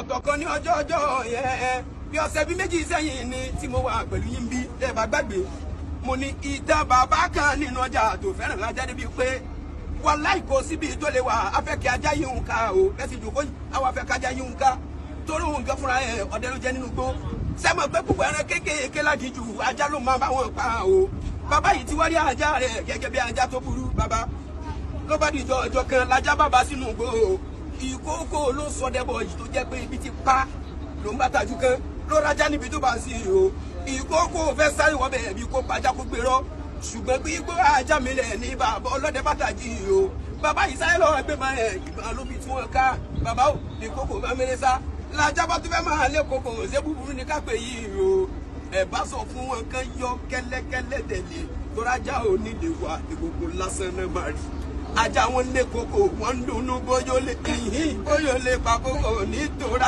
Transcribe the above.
Sọ̀tọ̀ kan ní ọjọ́ ọjọ́ yẹn, bí ọ̀sẹ̀ bí méjì sẹ́yìn ni tí mo wà pẹ̀lú yín bí ẹ bá gbàgbé. Mo ní ìtàn bàbá kan nínú ọjà tó fẹ́ràn lájá débi pé wàláì kò síbi tó lè wà, afẹ́kẹ́ ajá yìí ń ká o. Bẹ́ẹ̀ sì jòkó yìí, àwọn afẹ́kẹ́ ajá yìí ń ká torí òun nǹkan fúnra ẹ̀ ọ̀dẹ ló jẹ́ nínú igbó. Sẹ́mọ̀ pé púpọ̀ ẹran kéékèèké lágìjù ajá ló máa bá wọn pa o. Bàbá yìí ti wá rí ajá rẹ̀ gẹ́gẹ́ bí ajá tó burú. Bàbá ló bá dìjọ ọjọ́ kan lajá bàbá sínú igbó. Ìkókó ló sọdẹ́bọ̀ yìí tó jẹ́ pé ibi ti pa ló ń bá tajú kan ló rajá níbi tó bá sí o. Ìkókó fẹ́ sáré wọ́n bẹ̀ bí kó pajá kó gbérọ́, ṣùgbọ́n gbígbó ajá mi lẹ̀ ní bàbá ọlọ́dẹ bàtà jí o. Bàbá yìí sáré lọ́wọ́ gbé máa ẹ̀ ìbọn ló fi tí wọ́n ká bàbá o. Ìkókó bá mẹ́rẹ́ sá lajá bá tún fẹ́ máa lé kókó. Ṣé búburú ni ká pè yìí o? Ẹ bá sọ fún wọn kán yọ kẹ́lẹ́kẹ́lẹ́ tẹ̀lé torájá ò ní lè wà, ìkókó lásán náà máa rí. Ajá wọn lé kókó, wọn ń dunnú bóyó lè pa kókó nítorá.